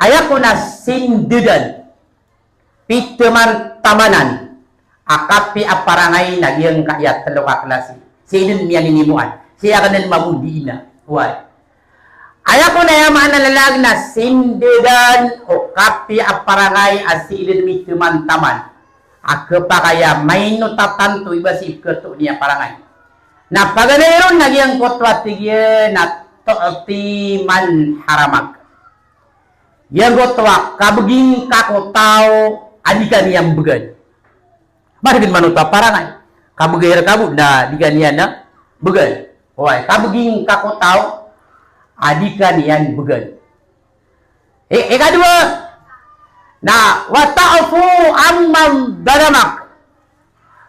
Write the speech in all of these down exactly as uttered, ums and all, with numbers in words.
Aya kon a sindedan, pithamantamanan a kapiya a parangay na giyangkaya telo ka klasi. Sii den miyaninimoan, sii aken den mambo di ina. Oway. Aya kon a aya maana lalag na sindedan o kapiya a parangay a sii den mithamantaman a khapakay a maino tatanto i ba sii pkhato niyan a parangay. Na paganay ron na giyangkoto a tig iyan na tu'ti man haramak. Giyangkoto a kabegi ngka ko taw a di ka niyan began. Ba di ka niyan manoto a parangay. Kabegay rka bo na di ka niyan na began. Oway, kabegi ngka ko taw a di ka niyan began. I, ikadowa, na wa ta'fu amman zalamak.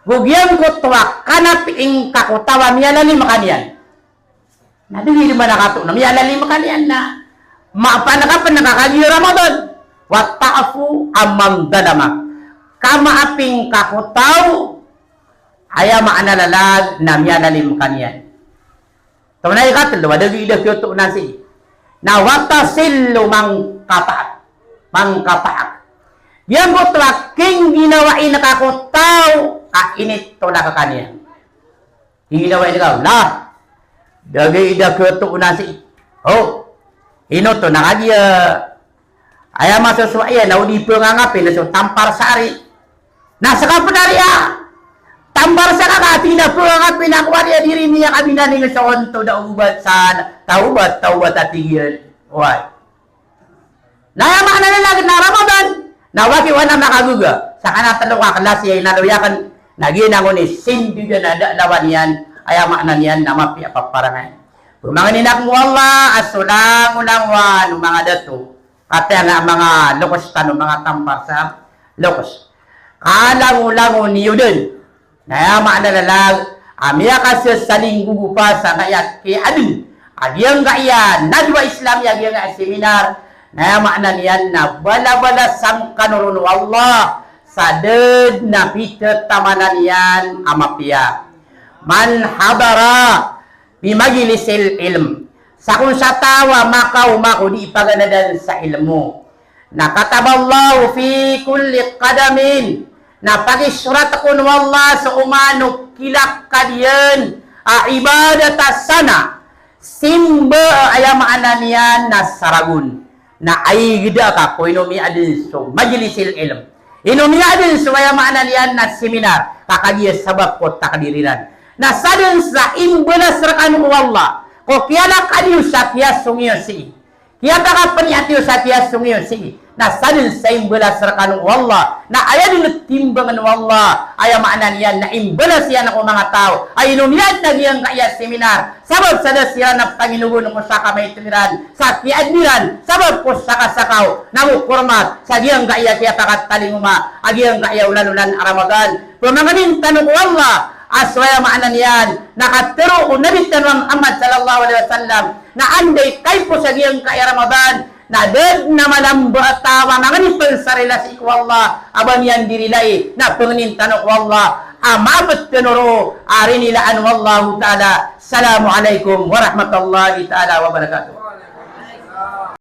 Go giyangkoto a kanapii ngka ko taw a miyalalim ka niyan. Na di di manakato na miyalalim ka niyan na mapanakapen ka kagiya Ramadan. Wa ta'fu amman zalamak. Kamaapi ngka ko taw a aya maana lalag na miyalalim ka niyan. Tonaa i katelo a da gii da kiyatoon a sii na wa tasilu man qata'ak. Man qata'ak. Giyangkoto a kingginawai ngka ko taw a initolak ka niyan. Ginawai ngka, la. Da gii da kiyatoon a sii. O, ino to na kagiya aya masosowa iyan na o di pngangapi na so tampar sa ari. Na seka pen ari a tampar sa ka ka tig iyan a pngangapi na ko ari a di ri niyan kabinani so onto da obat sa tawbat, tawbat a tig iyan. Oway. Na aya maana lalag na Ramadan na wagi wana makagaga sa kanatelo ka klasi a inaloy aken na giyanan i sindedan a da lawan iyan, aya maana niyan na mapiya a paparangay. Pemangnin aken ko Allah a so langolangowan o manga dato, katii nga a manga lokes tano, manga tampar sa lokes, kalangolango niyo den. Na aya maana lalag a miyakasasaling gogopa sangkaya kiyaden a giyangkaya nadwa Islam a giyangkaya seminar. Na aya maana niyan na balabalasan kano ron o Allah sa da den a pithatamanan iyan a mapiya. Man hadara fi majlisil ilm. Sa kon sa taw a makaoma ko di paganadan sa ilmo. Na kataballahu fi kulli qadamin. Na pagisorat kon o Allah so oman o kilakad iyan a ibadat sana. Simba, aya maana niyan na saragon. Na aigeda ka ko ino miyaaden so majlisil ilm. Ino miyaaden so aya maana niyan na seminar, ka kagiya sabap ko takdir iran. Na saden sa imbalas rekano o Allah ko kiyalakad iyo sa kiyasong iyo sii, kiyapakapeniyat iyo sa kiyasong iyo sii, na saden sa imbalas rekano o Allah. Na aya den a timbangen o Allah, aya maana niyan na imbalas iyan ko manga taw a ino miyaaden a giyangkaya seminar. Sabap sa da siran a panginogon ko sakamaito iran sa kiyaaden iran, sabap ko sakasakaw, nago kormat sa giyangkaya kiyapakatalingoma a giyangkaya olanolan a Ramadan. Pemangnin tano ko Allah a so aya maana niyan na katero o Nabi tano a Muhammad sallallahu alaihi wasallam na anda i kaipos a giyangkaya Ramadan na da den a malamba a taw a mangni pen sa rila sii ko Allah a ba niyan di rilai. Na pangnin tano ko Allah a maabet tano ron a rinilaan o Allahu Ta'ala. Assalamu alaikum warahmatullahi ta'ala wabarakatuh.